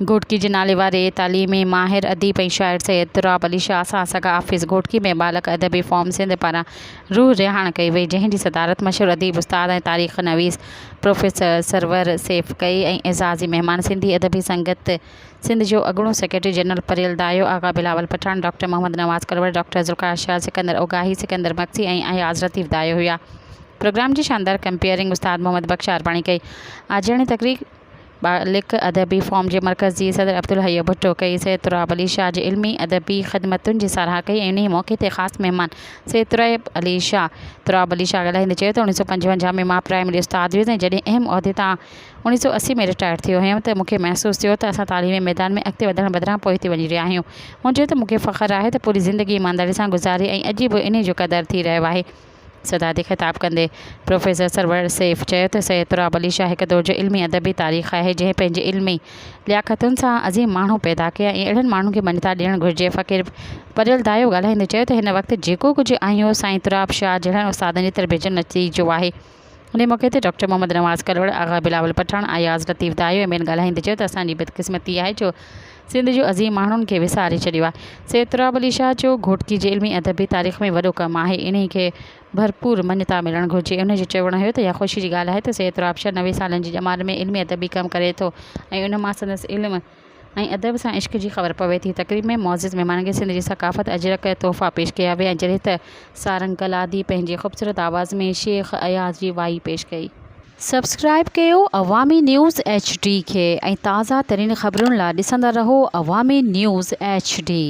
گهوٽڪي جي ناليواري تعليمي ماهر، اديب ۽ شاعر سيد تراب علي شاهه سان سگا آفيس گهوٽڪي ۾ ٻالڪ ادبي فورم سنڌ پاران روح رهاڻ ڪئي وئي، جنهن جي صدارت مشهور اديب، استاد ۽ تاريخ نويس پروفيسر سرور سيف ڪئي ۽ اعزازي مهمان سنڌي ادبي سنگت سنڌ جو اڳوڻو secretary general Pariyal Dayo, Agha Bilawal Pathan, doctor Muhammad Nawaz Kalwar, doctor Zulfiqar Shah, Sikandar Ogahi, Sikandar Magsi ۽ Ayaz Latif Dayo هيا. پروگرام جي شاندار ڪمپيئرنگ استاد محمد بخش عارباڻي ڪئي. آجياڻي تقريب ٻالڪ ادبي فورم جي مرڪزي صدر عبدالحئي ڀٽو ڪئي. سيد تراب علي شاهه جي علمي ادبي خدمتن جي ساراهه ڪئي ۽ انهي موقعي تي خاص مهمان سيد تراب علي شاهه تراب علي شاهه ڳالهائيندي چيو ته 1955 ۾ مان پرائمري استاد هيس ۽ جڏهن اهم عهدي تان 1980 ۾ رٽائرڊ ٿيو هيم ته مون کي محسوس ٿيو ته اسان تعليمي ميدان ۾ اڳتي وڌڻ بدران پوئتي وڃي رهيا آهيون. هن چيو ته مون کي فخر آهي ته پوري زندگي ايمانداري سان گذاري ۽ اڄ به انهي جو قدر ٿي رهيو آهي. صدارتي خطاب ڪندي پروفيسر سرور سيف چيو ته سيد تراب علي شاهه هڪ دور جو علمي ادبي تاريخ آهي جنهن پنهنجي علمي لياقتن سان عظيم ماڻهو پيدا ڪيا ۽ اهڙن ماڻهن کي مڃتا ڏيڻ گهرجي فقير پريل دايو ڳالهائيندي چيو ته هن وقت جيڪو ڪجهه آهيون سائين تراب شاهه جهڙن استادن جي تربيت جو نتيجو آهي انهي موقعي تي ڊاڪٽر محمد نواز ڪلوڙ، آغا بلاول پٺاڻ، اياز لطيف دايو ۽ ٻين ڳالهائيندي چيو ته اسان جي بدقسمتي آهي جو سنڌ جو عظيم ماڻهن کي وساري ڇڏيو آهي. سيد تراب علي شاهه جو گهوٽڪي جي علمي ادبي تاريخ ۾ وڏو ڪم آهي انهي کي ڀرپور مڃتا ملڻ گهرجي. انهي جو چوڻ هيو ته اها خوشي جي ڳالهه آهي ته سيد تراب شاهه 90 سالن جي ڄمار ۾ علمي ادبي ڪم ڪري ٿو ۽ ان مان سندس علم ۽ ادب سان عشق جي خبر پوي ٿي. تقريب ۾ معزز مهمانن کي سنڌ جي ثقافت اجرڪ تحفا پيش ڪيا ويا ۽ جڏهن ته سارنگ ڪلادي پنهنجي خوبصورت آواز ۾ شيخ اياز جي وائي پيش ڪئي. سبسڪرائيب ڪيو عوامي نيوز ايڇ ڊي کي ۽ تازه ترين خبرن لا ڏسندا رهو عوامي نيوز ايڇ ڊي.